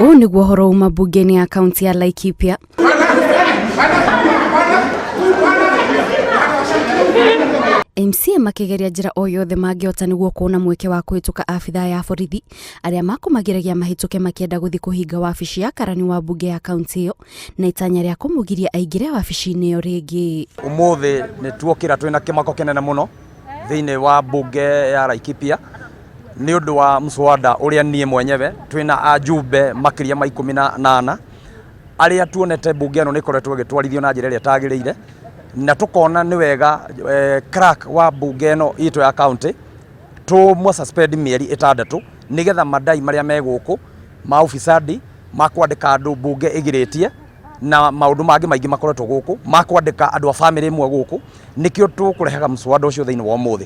Ũũ nĩguo ũhoro uma mbunge-inĩ ya kaunti ya Laikipia. MCA makĩgeria njĩra o yothe mangĩhota nĩguo kuona mweke wa kũhĩtũka abithaa ya borithi arĩa makũmagiragia mahĩtũke makĩenda gũthiĩ kũhinga wabici ya karani wa mbunge ya kaunti ĩyo na itanya rĩa kũmũgiria aingĩre wabici-inĩ ĩyo rĩngĩ. Ũmũthĩ nĩ tuokĩra twĩna kĩmako kĩnene mũno thĩinĩ wa mbunge ya Laikipia nĩ ũndũ wa mswada ũrĩa niĩ mwenyewe twĩna ajumbe makĩria ma 18 arĩa tuonete mbunge ĩno nĩ ĩkoretwo ĩgĩtwarithio na njĩra ĩrĩa ĩtagĩrĩire, na tũkona nĩ wega clerk wa mbunge ĩno itũ ya county tũmũ suspend mĩeri 6 nĩgetha madai marĩa me gũkũ ma ufisadi ma kwandĩka andũ mbunge ĩgirĩtie na maũndũ mangĩ maingĩ makoretwo gũkũ ma kwandĩka andũ a bamĩrĩ ĩmwe gũkũ, nĩkĩo tũkũrehaga mswada ũcio thĩinĩ wa ũmũthĩ.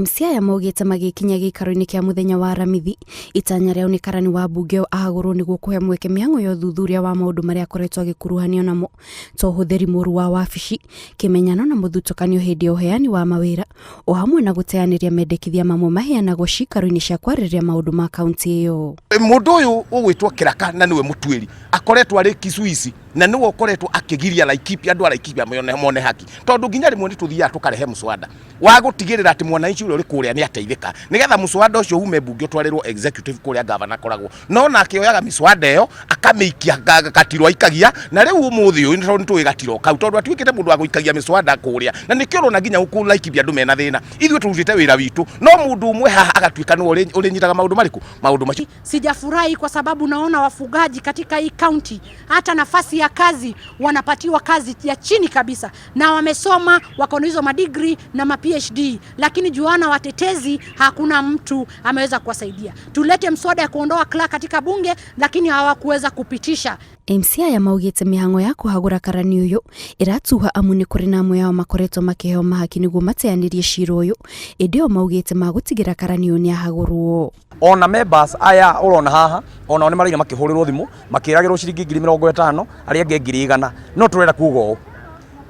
MC aya maugĩte magĩkinya gĩikaro-inĩ kĩa mũthenya wa Aramithi, itanya rĩao nĩ karani wa mbunge ĩyo ahagũrwo nĩguo kũhe mweke mĩhang'o ya ũthuthuria wa maũndũ marĩa akoretwo agĩkuruhanio namo ta ũhũthĩri mũru wa wabici, kĩmenyano na mũthutũkanio hĩndĩ ya ũheani wa mawĩra, o hamwe na gũteanĩria mendekithia mamwe maheanagwo ciikaro-inĩ cia kwarĩrĩria maũndũ ma kaunti ĩyo. Mũndũ ũyũ ũgwĩtwo Kĩraka na nĩwe mũtuĩri akoretwo arĩ kizuizi na nĩwe ũkoretwo akĩgiria Laikipia andũ a Laikipia mone haki, tondũ nginya rĩmwe nĩ tũthiaga tũkarehe mswada wa gũtigĩrĩra atĩ mwananchi ũrĩa ũrĩ kũrĩa nĩ ateithĩka, nĩgetha mswada ũcio ume mbunge ũtwarĩrwo executive kũrĩa gavana akoragwo. No nake oyaga mĩswada ĩyo akamĩikia gatirũ aikagia, na rĩu ũmũthĩ ũyũ nĩ tũĩ gatirũ kau tondũ atuĩkĩte mũndũ wa gũikagia mĩswada kũrĩa, na nĩkĩo ũrona nginya gũkũ Laikipia andũ mena thĩna. Ithuĩ tũrutĩte wĩra witũ, no mũndũ ũmwe haha agatuĩka nĩwe ũrĩnyitaga maũndũ marĩkũ maũndũ macio. Sijafurahi kwa sababu naona wafugaji katika hii county hata nafasi ya kazi wanapatiwa kazi ya chini kabisa, na wamesoma wako na hizo madigri na ma PhD, lakini juana watetezi hakuna mtu ameweza kuwasaidia. Tulete mswada ya kuondoa clerk katika bunge, lakini hawakuweza kupitisha. MC aya maugĩte mĩhang'o ya kũhagũra karani ũyũ ĩratuha amu nĩ kũrĩ na amwe ao makoretwo makĩheo mahaki nĩguo mateanĩrie cira ũyũ, ĩndĩ o maugĩte magũtigĩra karani ũyũ nĩahagũrwo. Ona members aya ũrona haha onao nĩ maraira makĩhũrĩrwo thimũ makĩragĩrwo ciringi 50,000 arĩa angĩ 100,000. No tũrenda kuga ũũ,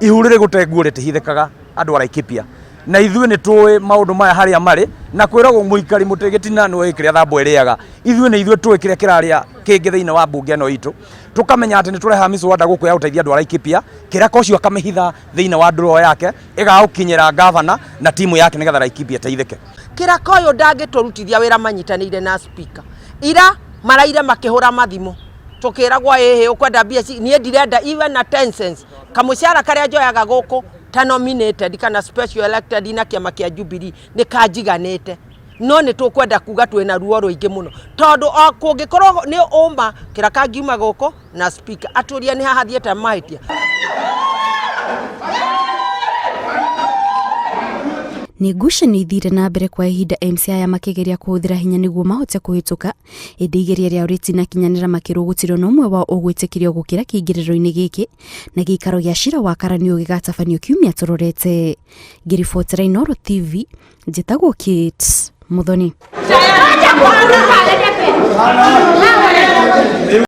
ihu rĩrĩ gũte nguo rĩtihithĩkaga andũ a Laikipia, na ithuĩ nĩ tũĩ maũndũ maya harĩa marĩ, na kwĩragwo mũikari mũtĩ gĩtina nĩwe kĩrĩa thambo ĩrĩaga. Ithuĩ nĩ ithuĩ tũĩ kĩrĩa kĩrarĩa kĩngĩ thĩinĩ wa mbunge ĩno itũ, tũkamenya atĩ nĩ tũrehaga mĩswada gũkũ ya gũteithia andũ a Laikipia, Kĩraka ũcio akamĩhitha thĩinĩ wa drawer yake ĩgagũkinyĩra gavana na timu yake nĩgetha Laikipia ĩteithĩke. Kĩraka ũyũ ndangĩtũrutithia wĩra manyitanĩire na speaker. Ira maraire makĩhũra mathimũ tũkĩragwo ĩhĩ ũkwenda mbia niĩ ndirenda even na 10 cents. Kamũcara karĩa njoyaga gũkũ ta nominated kana special elected na kĩama kĩa Jubilee nĩ kanjiganĩte, no nĩ tũkwenda kuga twĩna ruo rũingĩ mũno, tondũ o kũngĩkorwo nĩ ũma Kĩraka ngiuma gũkũ na speaker atũria nĩ haha thiĩte mahĩtia. Nĩ ngucanio ithire na mbere kwa ihinda MC aya makĩgeria kũhũthĩra hinya nĩguo mahote kũhĩtũka, ĩndĩ igeria rĩao rĩtinakinyanĩra makĩrwo gũtirĩ ona ũmwe wao ũgwĩtĩkĩrio gũkĩra kĩingĩrĩro-inĩ gĩkĩ, na gĩikaro gĩa cira wa karani ũyũ gĩgatabanio kiumia tũrorete. Ngĩribotera Inooro TV, njĩtagwo Kate Muthoni.